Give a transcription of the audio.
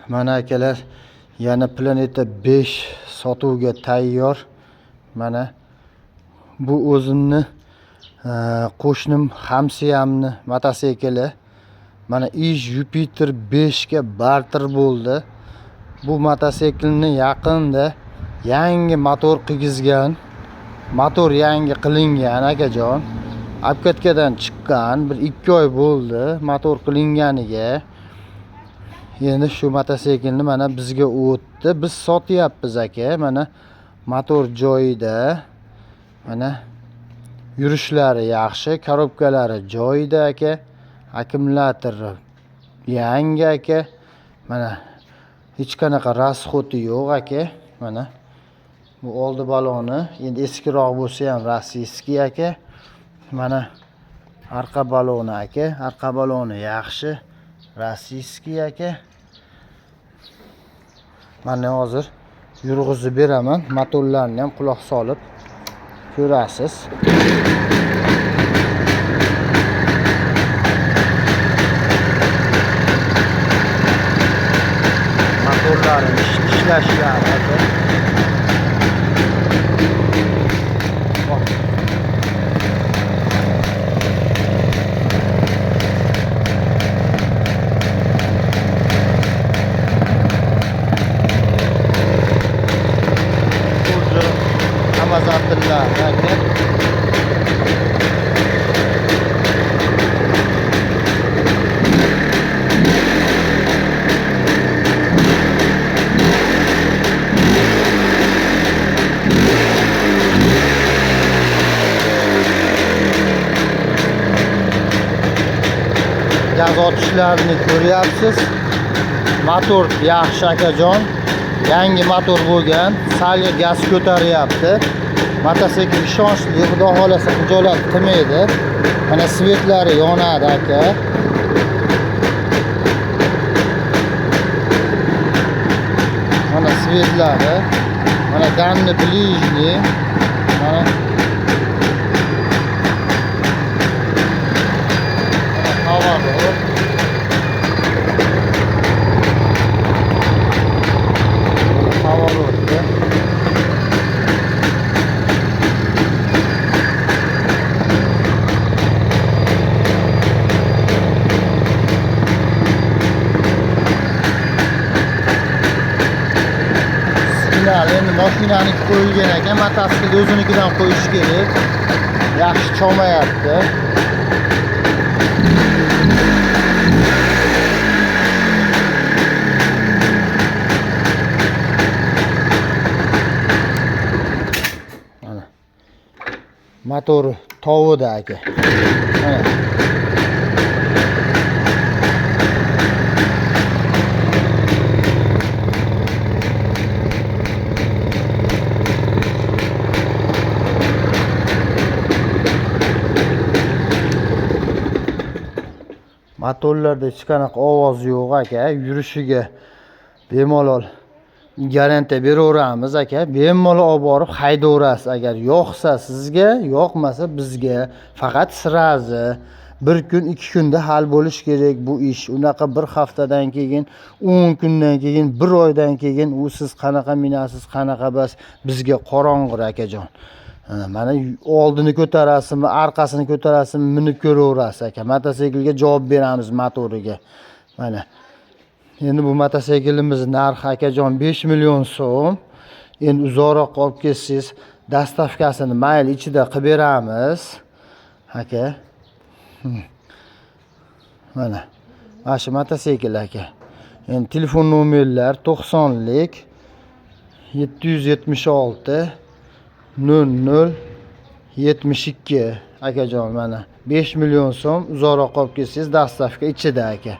Mana akalar, yana Planeta 5 sotuvga tayyor. Mana bu o'zimni qo'shnim hamsiyamni mototsikli. Mana Ij Jupiter 5 ga barter bo'ldi. Bu mototsiklni yaqinda yangi motor qilgizgan. Motor yangi qilingan akajon. Obkatkadan chiqqan, bir 2 oy bo'ldi motor qilinganiga. Endi shu mototsiklni mana bizga o'tdi. Biz sotyapmiz aka. Mana motor joyida. Mana yurishlari yaxshi, korobkalari joyida aka. Akkumulyatori yangi aka. Mana hech qanaqa rasxodi yo'q aka. Mana bu oldi baloni endi eskiroq bo'lsa ham rossiyskiy aka. Mana arqa baloni aka, arqa baloni yaxshi, rossiyskiy aka. Mana hozir yurg'izib beraman, motorlarni ham quloq solib ko'rasiz. Motorlarini ishlashlari aka. Gaz otishlarini ko'ryapsiz. Motor yaxshi akajon. Yangi motor bo'lgan, sal gaz ko'taryapti. Mototsikl ishonchli, xudo xolasa xijolat qilmaydi. Mana svetlari yonadi aka. Mana svetlari, mana danni ближний, mana поворот. Поворот. Signal endi mashinaniki qo'yilgan ekan, mototsikl o'zinikidan qo'yish kerak. Yaxshi cho'mayapti. Mana motori tovida aka. Mana motorlarda hech qanaqa ovoz yo'q aka. Yurishiga bemalol garantiya beraveramiz aka. Bemalol olib borib haydayverasiz. Agar yoqsa sizga, yoqmasa bizga. Faqat sirazi bir kun, 2 kunda hal bo'lish kerak bu ish. Unaqa bir haftadan keyin, 10 kundan keyin, 1 oydan keyin u siz qanaqa minasiz, qanaqa bas bizga qorong'ir akajon. Mana oldini ko'tarasizmi, orqasini ko'tarasizmi, minib ko'raverasiz aka. Mototsiklga javob beramiz motoriga. Mana endi bu mototsiklimiz narxi akajon 5 million so'm. Endi uzoqroq olib kelsangiz, dastavkasini mayli ichida qilib beramiz aka. Mana shu mototsikl aka. Endi telefon nomerlar 90lik 776 00 72 akajon. Mana 5 million so'm uzoqroq olib kelsangiz, dastavka ichida aka.